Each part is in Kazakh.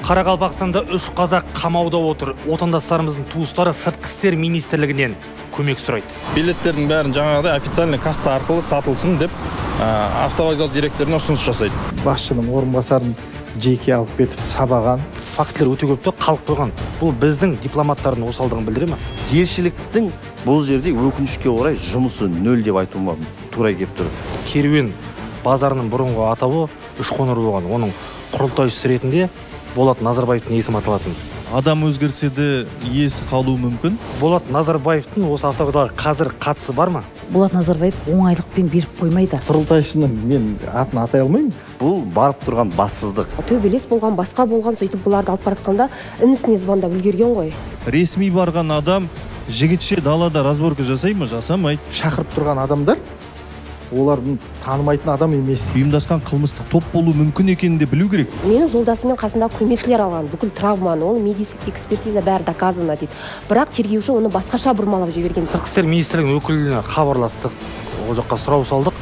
Қарақалпақстанда 3 қазақ қамауда отыр. Отандастарымыздың туыстары Сыртқы істер министрлігінен көмек сұрайды. Билеттердің бәрін жаңағыдай официальный касса арқылы сатылсын деп автовокзал директорына ұсыныс жасайды. Басшының орынбасарын жеке алып кетіп сабаған. Фактілер өте көп те қалып қойған. Бұл біздің дипломаттардың осалдығын білдіре ме? Елшіліктің бұл жерде өкінішке орай жұмысы нөл деп айтуыма тура келіп тұр. Керуен базарының бұрынғы атауы Үшқоңыр болған. Оның құрылтайшысы ретінде Болат Назарбаевтың есімі аталатын. Адам өзгерсе де иесі қалуы мүмкін. Болат Назарбаевтың осы автовокзалға қазір қатысы бар ма? Болат Назарбаев оңайлықпен беріп қоймайды. Құрылтайшының мен атын атай алмаймын. Бұл барып тұрған бассыздық. Төбелес болған, басқа болған, сөйтіп бұларды алып бара жатқанда інісіне звондап үлгерген ғой. Ресми барған адам жігітше далада разборка жасай ма, жасамайды. Шақырып тұрған адамдар олардың танымайтын адам емес. Ұйымдасқан қылмыстық топ болуы мүмкін екенін де білу керек. Менің жолдасыммен қасында көмекшілер алған, бүкіл травманы, ол медицинский экспертиза бәрі доказано дейді. Бірақ тергеуші оны басқаша бұрмалап жіберген. Сыртқы істер министрлігінің өкіліне хабарластық, ол жаққа сұрау салдық.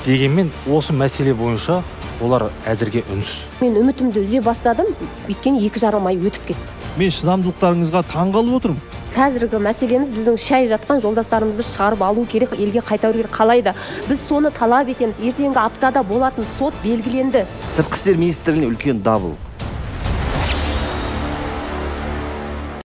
Дегенмен осы мәселе бойынша олар әзірге үнсіз. Мен үмітімді үзе бастадым, өйткені 2,5 ай өтіп кетті. Мен шыдамдылықтарыңызға таңғалып отырмын. Қазіргі мәселеміз біздің шай жатқан жолдастарымызды шығарып алу керек, елге қайтару керек қалай да. Біз соны талап етеміз. Ертеңгі аптада болатын сот белгіленді. Сыртқы істер министрлігіне үлкен дабыл.